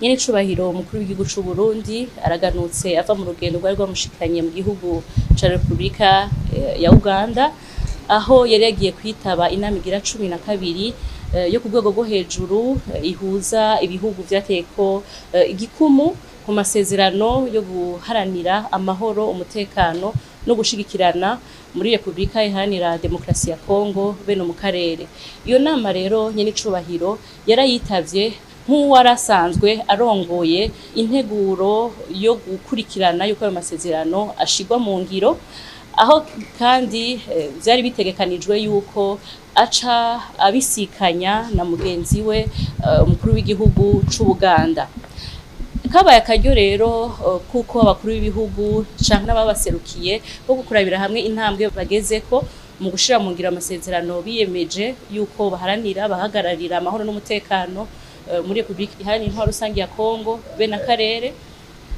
Nyenicubahiro umukuru w'igihugu c'u Burundi araganutse ava mu rugendo rwari rwamushikanye mu gihugu ca Republika ya Uganda, aho yari yagiye kwitaba inama igira 12 yo ku rwego rwo hejuru ihuza ibihugu vyateyeko igikumu ku masezerano yo guharanira amahoro, umutekano no gushigikirana muri Republika Iharanira Demokarasi ya Kongo bene mu karere. Iyo nama rero nyenicubahiro yarayitavye nk'uwarasanzwe arongoye integuro yo gukurikirana yuko ayo masezerano ashigwa mu ngiro, aho kandi vyari bitegekanijwe yuko aca abisikanya na mugenzi we umukuru w'igihugu c'Ubuganda. Kabaye akaryo rero kuko abakuru b'ibihugu canke n'ababaserukiye bo gukurabira hamwe intambwe bagezeko mu gushira mu ngiro amasezerano biyemeje yuko baharanira bahagararira amahoro n'umutekano muri Republika Iharanira Intwaro Rusangi ya Kongo be n'akarere,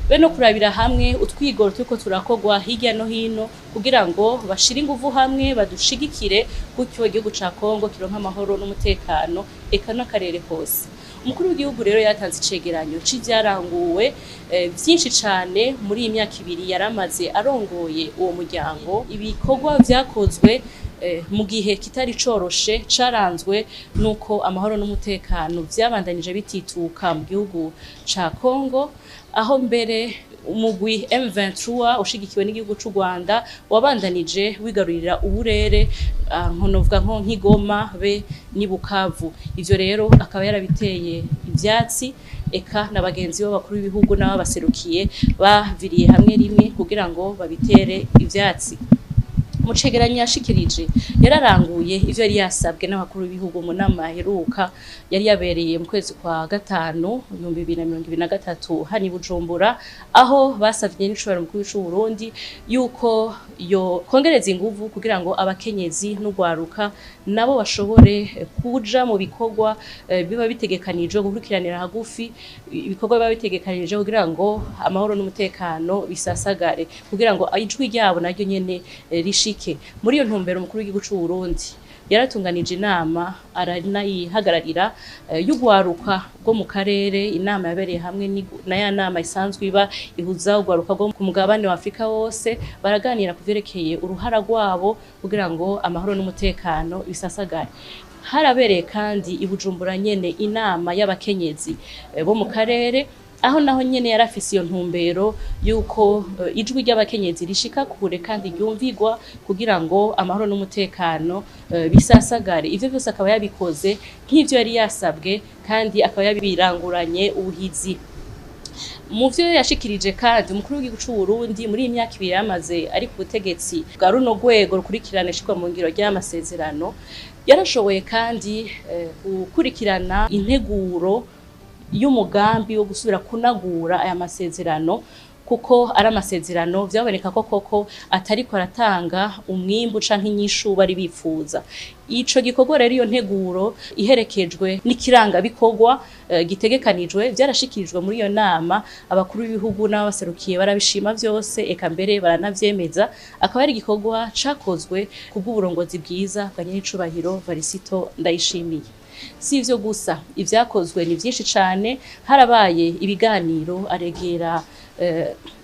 be no kurabira hamwe utwigoro turiko turakogwa hirya no hino kugira ngo bashire inguvu hamwe badushigikire, gutyo igihugu ca Kongo kironka amahoro n'umutekano eka n'akarere kose. Umukuru w'igihugu rero yatanze icegeranyo c'ivyaranguwe vyinshi cane muri iyi myaka ibiri yaramaze arongoye uwo muryango. Ibikorwa vyakozwe mu gihe kitari coroshe caranzwe nuko amahoro n'umutekano vyabandanije bitituka mu gihugu ca Kongo, aho mbere umugwi M23 ushigikiwe n'igihugu c'u Rwanda wabandanije wigarurira uburere nkonovuga nko nk'Igoma be ni Bukavu. Ivyo rero akaba yarabiteye ivyatsi, eka na bagenzi bo bakuru b'ibihugu n'ababaserukiye baviriye hamwe rimwe kugira ngo babitere ivyatsi. Mu cegeranyo yashikirije yararanguye ivyo yari yasabwe n'abakuru b'ibihugu mu nama aheruka yari yabereye mu kwezi kwa gatanu 2023 hani Bujumbura, aho basavye n'icubahiro mukuru w'icu Burundi yuko yo kongereza inguvu kugira ngo abakenyezi n'ugwaruka nabo bashobore kuja mu bikorwa biba bitegekanijwe gukurikiranira hagufi ibikorwa biba bitegekanije kugira ngo amahoro n'umutekano bisasagare, kugira ngo ijwi ryabo naryo nyene rishike. Muri iyo ntumbero umukuru w'igihugu c'u Burundi yaratunganije inama aranayihagararira y'ugwaruka rwo mu karere, inama yabereye hamwe na ya nama isanzwe iba ihuza ugwaruka rwo ku mugabane wa Afrika wose, baraganira kuvyerekeye uruhara rwabo kugira ngo amahoro n'umutekano bisasagare. Harabereye kandi i Bujumbura nyene inama y'abakenyezi bo mu karere, aho naho nyene yarafise iyo ntumbero yuko ijwi ry'abakenyezi rishika kure kandi ryumvigwa kugira ngo amahoro n'umutekano bisasagare. Ivyo vyose akaba yabikoze nk'ivyo yari yasabwe kandi akaba yabiranguranye ubuhizi. Mu vyo yashikirije kandi umukuru w'igihugu c'u Burundi muri iyi myaka ibiri yamaze ari ku butegetsi bwa runo rwego rukurikirana ishirwa mu ngiro ry'amasezerano, yarashoboye kandi gukurikirana integuro y'umugambi wo gusubira kunagura aya masezerano, kuko ari amasezerano vyaboneka ko koko atariko aratanga umwimbu canke inyishu bari bifuza. Ico gikorwa rero, iyo nteguro iherekejwe n'ikiranga bikorwa gitegekanijwe, vyarashikirijwe muri iyo nama, abakuru b'ibihugu n'abaserukiye barabishima vyose, eka mbere baranavyemeza. Akaba ari igikorwa cakozwe kubw'uburongozi bwiza bwa nyenicubahiro Varisito Ndayishimiye. Si ivyo gusa, ivyakozwe ni vyinshi cane. Harabaye ibiganiro, aregera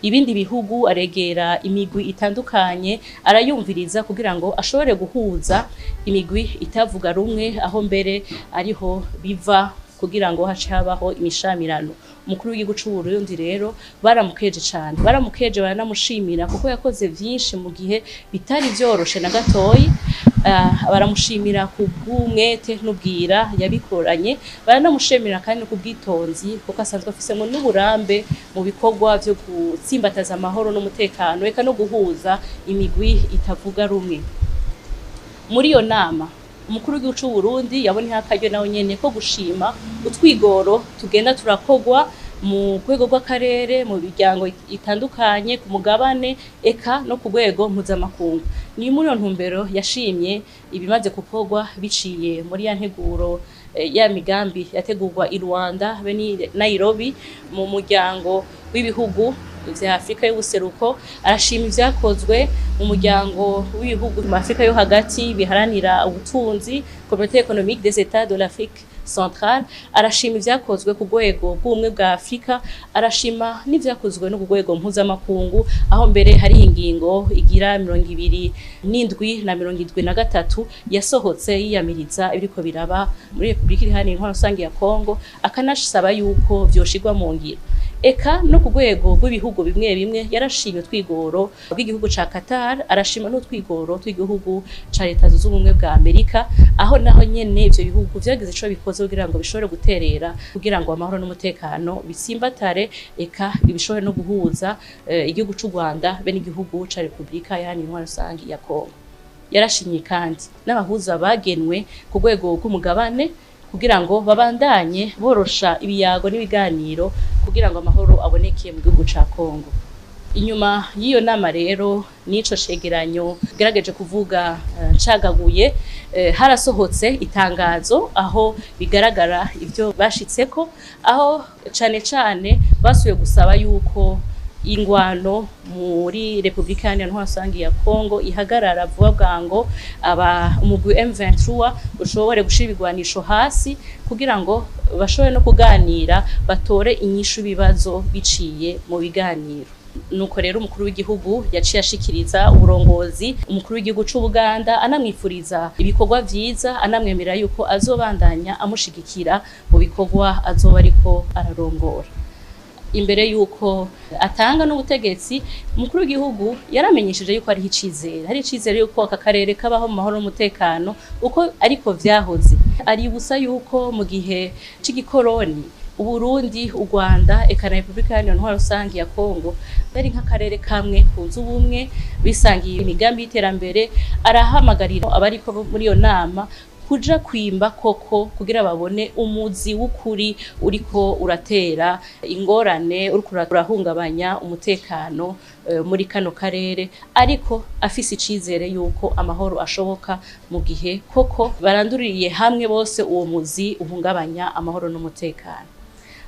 ibindi bihugu, aregera imigwi itandukanye, arayumviriza kugira ngo ashobore guhuza imigwi itavuga rumwe, aho mbere ariho biva kugira ngo hace habaho imishamirano. Umukuru w'igihugu c'u Burundi rero baramukeje cane, baramukeje baranamushimira kuko yakoze vyinshi mu gihe bitari vyoroshe na gatoyi. Baramushimira ku bw'umwete n'ubwira yabikoranye, baranamushimira kandi ku bwitonzi kuko asanzwe afisemwo n'uburambe mu bikorwa vyo gutsimbataza amahoro n'umutekano eka no guhuza imigwi itavuga rumwe. Muri iyo nama umukuru w'igihugu c'u Burundi yaboneyeho akaryo nawe nyene ko gushima utwigoro tugenda turakogwa mu rwego rw'akarere, mu miryango itandukanye, ku mugabane eka no ku rwego mpuzamakungu. Ni muri iyo ntumbero yashimye ibimaze gukorwa biciye muri ya nteguro ya migambi yategurwa i Rwanda be ni Nairobi mu muryango w'ibihugu vya Afrika y'ubuseruko, arashima ivyakozwe mu muryango w'ibihugu mu Afrika yo hagati biharanira ubutunzi, Communauté économique des États de l'Afrique centrale, arashima ivyakozwe ku rwego rw'ubumwe bwa Afrika, arashima n'ivyakozwe no ku rwego mpuzamakungu, aho mbere hari ingingo igira 27 na 73 yasohotse yiyamiriza ibiriko biraba muri Republika Iharanira Intwaro Rusangi ya Kongo, akanasaba yuko vyoshirwa mu ngiro. Eka no ku rwego rw'ibihugu bimwe bimwe yarashimye utwigoro bw'igihugu ca Qatar, arashima n'utwigoro tw'igihugu ca Leta Zunze Ubumwe bwa Amerika, aho naho nyene ivyo bihugu vyagize ico bikoze kugira ngo bishobore guterera kugira ngo amahoro n'umutekano bitsimbatare, eka bishobore no guhuza igihugu c'u Rwanda be n'igihugu ca Republika Iharanira Intwaro Rusangi ya Kongo. Yarashimye kandi n'abahuza bagenwe ku rwego rw'umugabane kugira ngo babandanye borosha ibiyago n'ibiganiro kugira ngo amahoro aboneke mu gihugu ca Kongo. Inyuma y'iyo nama rero n'ico cegeranyo gerageje kuvuga ncagaguye, harasohotse itangazo aho bigaragara ivyo bashitseko, aho cane cane basubiye gusaba yuko ingwano muri Republika Iharanira Intwaro Rusangi ya Kongo ihagarara vuba bwango, aba umugwi M23 ushobore gushira ibigwanisho hasi kugira ngo bashobore no kuganira batore inyishu ibibazo biciye mu biganiro. Nuko rero umukuru w'igihugu yaciye ashikiriza uburongozi umukuru w'igihugu c'u Buganda, anamwifuriza ibikorwa vyiza, anamwemerera yuko azobandanya amushigikira mu bikorwa azoba ariko ararongora. Imbere yuko atanga n'ubutegetsi, umukuru w'igihugu yaramenyesheje yuko hariho icizere, hari icizere yuko aka karere kabaho mu mahoro n'umutekano uko ariko vyahoze. Aributsa yuko mu gihe c'igikoroni Uburundi, u Rwanda eka na Republika Iharanira Intwaro Rusangi ya Kongo bari nk'akarere kamwe kunze ubumwe, bisangiye imigambi y'iterambere. Arahamagarira abariko muri iyo nama kuja kwimba koko kugira babone umuzi w'ukuri uriko uratera ingorane, uriko urahungabanya umutekano muri kano karere, ariko afise icizere yuko amahoro ashoboka mu gihe koko baranduririye hamwe bose uwo muzi uhungabanya amahoro n'umutekano.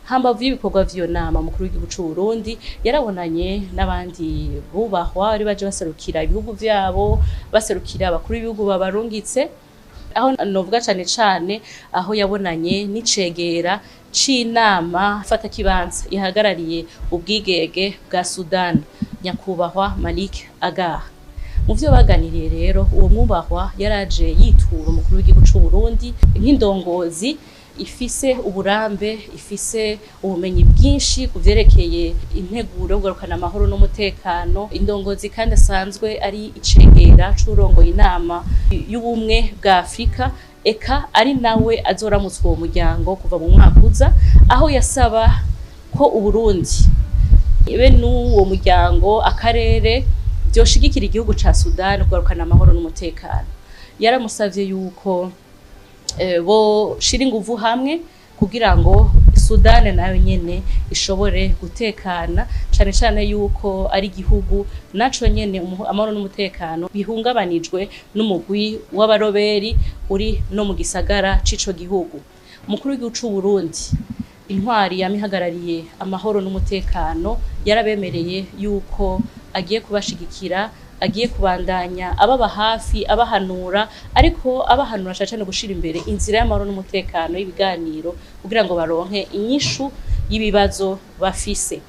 Hambavu y'ibikorwa vy'iyo nama, umukuru w'igihugu c'u Burundi yarabonanye n'abandi bubahwa bari baje baserukira ibihugu vyabo, baserukira abakuru b'ibihugu babarungitse, aho novuga cane cane aho yabonanye n'icegera c'inama mfatakibanza ihagarariye ubwigenge bwa Sudan, nyakubahwa Malik Agar. Mu vyo baganiriye rero, uwo mwubahwa yaraje yitura umukuru w'igihugu c'u Burundi nk'indongozi ifise uburambe, ifise ubumenyi bwinshi ku vyerekeye integuro yo kugarukana amahoro n'umutekano, indongozi kandi asanzwe ari icegera c'urongoye inama y'ubumwe bwa Afrika, eka ari nawe azoramutswa uwo muryango kuva mu mwaka uza, aho yasaba ko Uburundi be n'uwo muryango akarere vyoshigikira igihugu ca Sudan kugarukana amahoro n'umutekano. Yaramusavye yuko bo shira inguvu hamwe kugira ngo Sudani nayo nyene ishobore gutekana, cane cane yuko ari igihugu naco nyene amahoro n'umutekano bihungabanijwe n'umugwi w'abaroberi uri no mu gisagara c'ico gihugu. Umukuru w'igihugu c'u Burundi, intwari yamihagarariye amahoro n'umutekano, yarabemereye yuko agiye kubashigikira, agiye kubandanya ababa hafi, abahanura, ariko abahanura cane cane gushira imbere inzira y'amahoro n'umutekano y'ibiganiro kugira ngo baronke inyishu y'ibibazo bafise.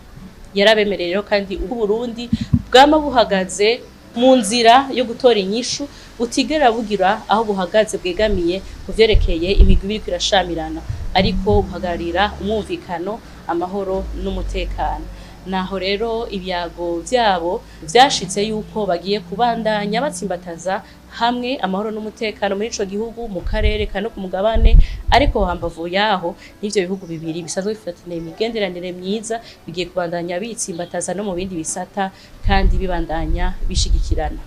Yarabemereye rero kandi Uburundi bwama buhagaze mu nzira yo gutora inyishu, butigera bugira aho buhagaze bwegamiye ku vyerekeye imigwi iriko irashamirana, ariko buhagararira umwumvikano, amahoro n'umutekano. Naho rero ibyago vyabo vyashitse yuko bagiye kubandanya batsimbataza hamwe amahoro n'umutekano muri ico gihugu, mu karere ka no ku mugabane, ariko hambavu yaho n'ivyo bihugu bibiri bisanzwe bifataniye imigenderanire myiza bigiye kubandanya bitsimbataza no mu bindi bisata kandi bibandanya bishigikirana.